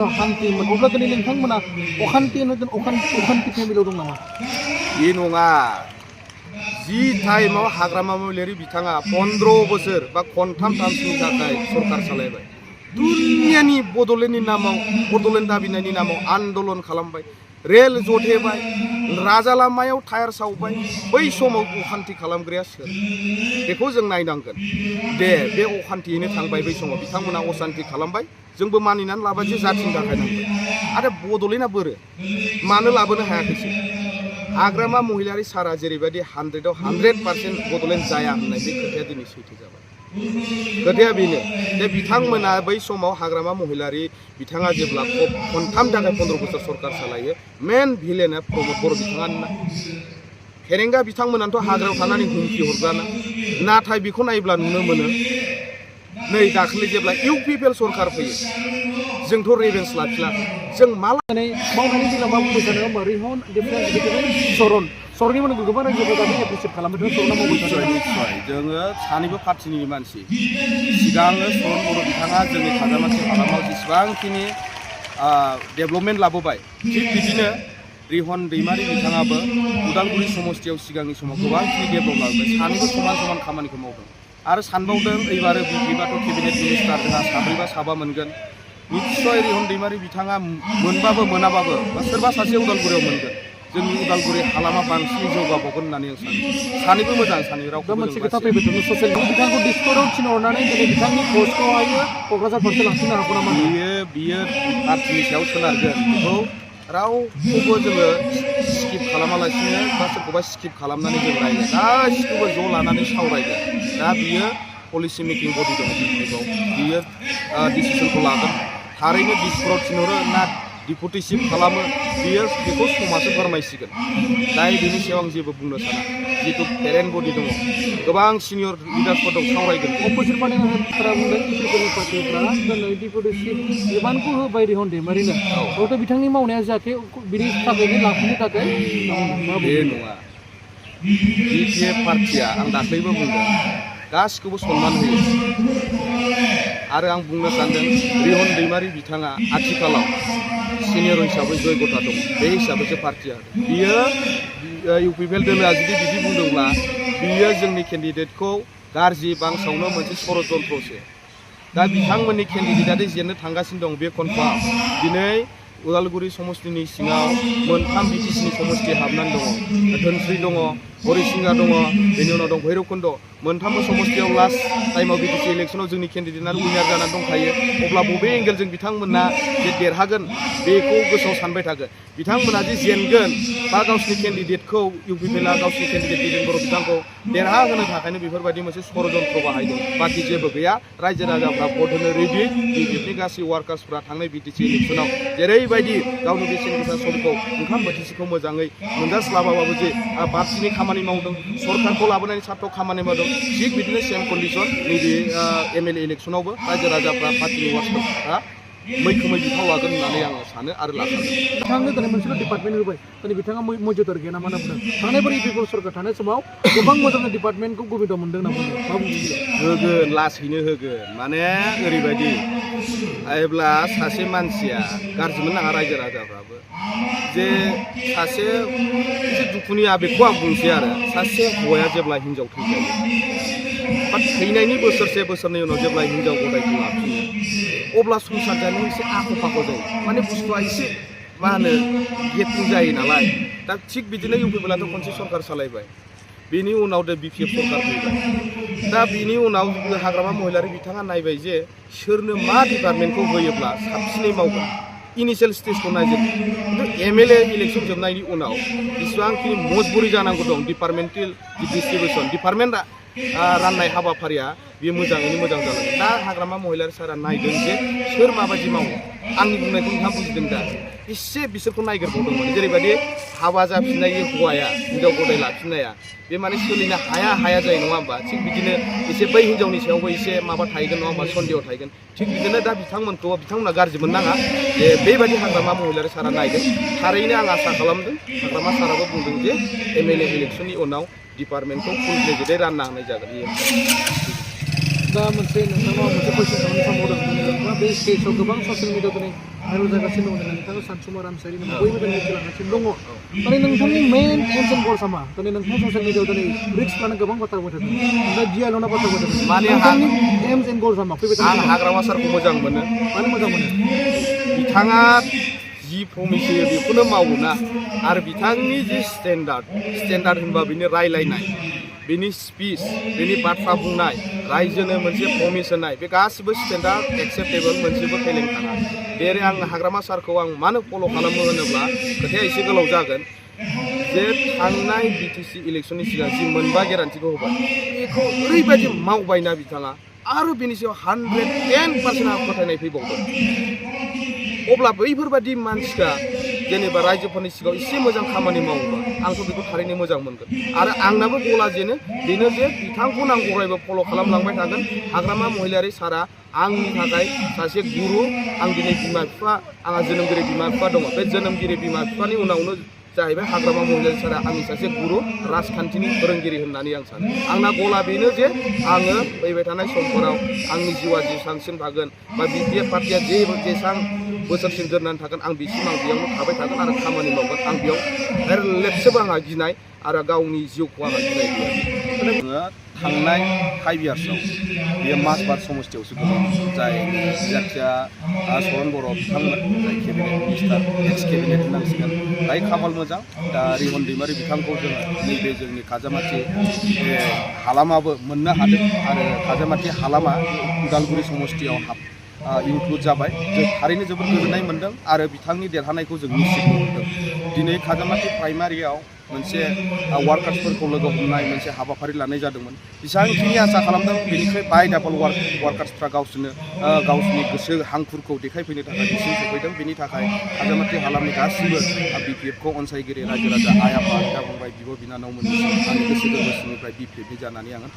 Hanti अब्ला दिनै नोंथांमोना अखान्ति होनदों अखान्ति फेमिलियाव दं नामा? बे नङा जि टाइमाव हाग्रामा महिलारि बिथाङा 15 बोसोर बा खनथाम टार्मनि थाखाय सरकार सालायबाय दुनियानि बड'लेण्डनि नामाव बड'लेण्ड दाबिनायनि नामाव आन्दलन खालामबाय रेल जथेबाय राजा लामायाव टायार सावबाय बै समाव अखान्ति खालामग्राया सोर बेखौ जों नायनांगोन दे बे अखान्तियैनो थांबाय बै समाव बिथांमोना अशान्ति खालामबाय जोंबो मानिनानै लाबाय जे जाथिनि थाखाय नांबाय आरो बड'लेण्डआ बोरो मानो लाबोनो हायाखैसै हाग्रामा महिलारि सारा जेरैबायदि 100% बड'लेण्ड जाया होननाय बे खोथाया दिनै सैथो जाबाय खोथाया बेनो जे बिथांमोना बै समाव हाग्रामा महिलारि बिथाङा जेब्ला खनथाम थाखाय 15 बोसोर सरकार सालायो मेन भिलेना प्रमद बर' बिथाङानो फेरेंगा बिथांमोनाथ' हाग्रायाव थानानै हुमखि हरग्राना नाथाय बेखौ नायब्ला नुनो मोनो नै दाखालि जेब्ला इउपिपिएल सरकार फैयो जोंथ' रेभेन्स लाखिला जों मावनानै दिनाव मा बुंबाय थानो होमबा रिहन डिफेन्स सरनि माने गोबां रायजोफोरा दाबो एप्रिसियेट खालामबाय दं सरना मावबाय थादों निश्चय जोङो सानैबो पार्टिनि मानसि सिगांनो सरन बर' बिथाङा जोंनि खाजामाथि हालामाव जेसेबांखिनि डेभेलपमेन्ट लाबोबाय थिग बिदिनो रिहन दैमारि बिथाङाबो उदालगुरि समस्तियाव सिगांनि समाव गोबांखिनि डेभेलप लाबोबाय सानैबो समान खामानिखौ मावदों आरो सानबावदों एबारो बिबाथ' केबिनेट मिनिस्टार जोंहा 3 बा 4 मोनगोन निश्चय रिहन दैमारि बिथाङा मोनबाबो मोनाबाबो बा सोरबा सासे उदालगुरियाव मोनगोन जोंनि उदालगुरि हालामा बांसिन जौगाबावगोन होननानै आं सानो सानैबो मोजां सानै रावखौ मोनसे खोथा फैबाय दं ससियेल बिथांखौ डिस्कर्डआव थिनहरनानै दिनै बिथांनि पस्टखौहाय क'क्राझार फारसे लांफिननो हागौ नामा बियो पार्टिनि सायाव सोनारगोन बेखौ रावखौबो जोङो स्किप खालामालासिनो बा सोरखौबा स्किप खालामनानै जों रायलाय गासिखौबो ज' लानानै सावरायगोन दा बियो पलिसि मेकिं बडि दङ बिफोराव बियो डिसिसनखौ लागोन थारैनो डिस्कर्डआव थिनहरो ना डिपुटेसिभ खालामो बियो बेखौ समाजो फोरमायसिगोन दा बेनि सायाव आं जेबो बुंनो साना जितु पेरेन्ट बडि दङ गोबां सिनियर लिडार्सफोर दं सावरायगोन अपोजिट पार्टिफोरा बुंदों इपिपिएल पार्टिफ्रा दिनै डिपुटेसिभ बिबानखौ होबाय रिहन दैमारिनो हयथ' बिथांनि मावनाया जाहाथे बिनि थाखायनो लाखिनो थाखाय बे नङा बिपिएफ पार्टिया आं दाख्लैबो बुंदों गासिखौबो सनमान होयो आरो आं बुंनो सानदों रिहन दैमारि बिथाङा आथिखालाव सिनियर हिसाबै जयगता दं बे हिसाबैसो पार्टिया बियो इउपिपिएल दोलोआ जुदि बिदि बुंदोंब्ला बियो जोंनि केन्डिडेटखौ गाज्रि बांसावनो मोनसे षड़यन्त्रसो दा बिथांमोननि केन्डिडेटआ जेननो थांगासिनो दं बे कनफार्म दिनै उदालगुरि समस्तिनि सिङाव 3 बिटिसिनि समस्ति हाबनानै दङ धोनस्रि दङ हरिसिंगा दङ बेनि उनाव दं भैरबकुन्द 3 समस्तियाव लास्ट टाइमाव बिटिसि इलेक्सनाव जोंनि केन्डिडेटआ उइनार जानानै दंखायो अब्ला बबे एंगेलजों बिथांमोना जे देरहागोन बेखौ गोसोआव सानबाय थागोन बिथांमोना जे जेनगोन बा गावसिनि केन्डिडेटखौ इउपिपिएलआ गावसिनि केन्डिडेट दिलेन बर' बिथांखौ देरहाहोनो थाखायनो बेफोरबायदि मोनसे षड़यन्त्र बाहायदों बाखि जेबो गैया रायजो राजाफ्रा भट होनो रेडि बिजेपिनि गासै वार्कार्सफ्रा थांनाय बिटिसि इलेक्सनाव जेरैबायदि गावनि बेसेन गोसा समखौ ओंखाम बोथिसेखौ मोजाङै मोनजास्लाबाबाबो जे पार्टिनि खामानि मावदों सरकारखौ लाबोनायनि सार्थाव खामानि मावदों थिग बिदिनो सेम कन्डिसन नैबे एमएलए इलेक्सनावबो रायजो राजाफ्रा पार्टिनि वार्कार्सफ्रा मैखोमै बिफाव लागोन होननानै आङो सानो आरो लाखागोन बिथांनो दिनै मोनसेल' डिपार्टमेन्ट होबाय दिनै बिथाङा मौजूदार गैया नामा होनना बुंदों थांनाय बोरै इउपिपिएल सरकार थानाय समाव गोबां मोजां डिपार्टमेन्टखौ गबिन्द मोनदों होनना बुंदों मा बुंदों होगोन लासैनो होगोन माने ओरैबायदि जेब्ला सासे मानसिया गाज्रि मोननो नाङा रायजो राजाफ्राबो जे सासे दुखुनि आबेगखौ आं बुंसै आरो सासे हौवाया जेब्ला हिनजाव थैजायो बा थैनायनि बोसोरनै उनाव जेब्ला हिनजाव गदायखौ लाफिनो अब्ला संसार जानायाव एसे आख' फाख' जायो माने बुस्थुआ एसे मा होनो गेटिं जायो नालाय दा थिग बिदिनो इउपिपिएलआथ' खनसे सरकार सालायबाय बेनि उनाव बिपिएफ सरकार फैबाय दा बिनि उनाव हाग्रामा महिलारि बिथाङा नायबाय जे सोरनो मा डिपार्टमेन्टखौ होयोब्ला साबसिनै मावगोन इनिशियेल स्टेजखौ नायजोब खिन्थु एमएलए इलेक्सन जोबनायनि उनाव जेसेबांखिनि मजबुरि जानांगौ दं डिपार्टमेन्टेल डिस्ट्रिबिउसन डिपार्टमेन्टआ राननाय हाबाफारिया बेयो मोजाङैनो मोजां जालांगोन दा हाग्रामा महिलारि सारा नायदों जे सोर माबायदि मावो आंनि बुंनायखौ नोंथाङा बुजिदों दा एसे बिसोरखौ नायगिरबावदोंमोन जेरैबायदि हाबा जाफिननाय हौवाया हिनजाव गदाय लाफिननाया बे माने सोलिनो हाया जायो नङा होमबा थिग बिदिनो एसे बै हिनजावनि सायावबो एसे माबा थाहैगोन नङा होमबा सन्देह थाहैगोन थिग बिदिनो दा बिथांमोना गाज्रि मोननाङा जे बेबायदि हाग्रामा महिलारि सारा नायदों थारैनो आं आसा खालामदों हाग्रामा साराबो बुंदों जे एमएलए इलेक्सननि उनाव डिपार्टमेन्टखौ फुल प्लेजेडै रानना होनाय जागोन दा मोनसे नोंथांनाव मोनसे कुइसन खालामनो सानबावदों बे स्टेजआव गोबां ससियेल मिडियाआव दिनै भाइरेल जागासिनो दङ नोंथाङा सानसुमा रामसारि बयबो दिनै मिथिलांगासिनो दङ माने नोंथांनि मेइन एम्स एन्ड गल्स मा दिनै नोंथाङा ससियेल मिडियाआव दिनै रिक्स लानो गोबां बाथ्रा बुंबाय थादों नोंथाङा जियाल'ना बाथ्रा बुंबाय थादों माने नोंथांनि एम्स एन्ड गल्स मा फैबाय आं हाग्रामा सारखौ मोजां मोनो मानो मोजां मोनो बिथाङा जि प्रमिस होयो बेखौनो मावोना आरो बिथांनि जि स्टेन्डार्ड होनबा बिनि रायलायनाय बिनि स्पिच बिनि बाथ्रा बुंनाय रायजोनो मोनसे प्रमिस होनाय बे गासिबो स्टेन्डार्ड एक्सेप्टेबल मोनसेबो फेलें थाङा जेरै आं हाग्रामा सारखौ आं मानो फल' खालामो होनोब्ला खोथाया एसे गोलाव जागोन जे थांनाय बिटिसि इलेक्सननि सिगां जि मोनबा गेरान्टिखौ होबाय बेखौ ओरैबायदि मावबायना बिथाङा आरो बेनि सायाव 110% आं फोथायनाय फैबावदों अब्ला बैफोरबादि मानसिया जेनेबा रायजोफोरनि सिगाङाव एसे मोजां खामानि मावोबा आंथ' बेखौ थारैनो मोजां मोनगोन आरो आंनाबो गला बेनो जे बिथांखौ आं अरायबो फल' खालामलांबाय थागोन हाग्रामा महिलारि सारा आंनि थाखाय सासे गुरु आं दिनै बिमा बिफा आंहा जोनोमगिरि बिमा बिफा दङ बे जोनोमगिरि बिमा बिफानि उनावनो जाहैबाय हाग्रामा महिलारि सारा आंनि सासे गुरु राजखान्थिनि फोरोंगिरि होननानै आं सानो आंना गला बेनो जे आङो फैबाय थानाय समफोराव आंनि जिउआ जेसेबांसिम थागोन बा बिपिएफ पार्टिया जेसेबां बोसोरसिम जोरनानै थागोन आं बिसिम आं बेयावनो थाबाय थागोन आरो खामानि मावगोन आं बेयाव लेपसेबो आंहा गिनाय आरो गावनि जिउखौ आंहा गिनाय गैया थांनाय 5 इयार्सआव बेयो माजबाद समस्थियावसो गोलैयो जाय जायखिया सरन बर' बिथांमोन जाय केबिनेट मिनिस्टार एक्स केबिनेट होनांसिगोन दायो खाफाल मोजां दा रिहन दैमारि बिथांखौ जोङो नैबे जोंनि खाजामाथि हालामाबो मोननो हादों आरो खाजामाथि हालामा उदालगुरि समस्थियाव इनक्लुड जाबाय जों थारैनो जोबोद गोजोननाय मोन्दों आरो बिथांनि देरहानायखौ जों निश्चित मोन्दों दिनै खाजामाथि प्राइमारियाव मोनसे वार्कार्सफोरखौ लोगो हमनाय मोनसे हाबाफारि लानाय जादोंमोन जेसेबांखिनि आसा खालामदों बेनिफ्राय बाय डाबल वार्कार्सफ्रा गावसोरनि गोसो हांखुरखौ देखायफैनो थाखाय बिसिम सफैदों बेनि थाखाय खाजामाथि हालामनि गासिबो बिपिएफखौ अनसायगिरि रायजो राजा आइ आफा बिदा फंबाय बिब' बिनानावमोननिसिम आंनि गोसो गोरबोसिनिफ्राय बिपिएफनि जानानै आङो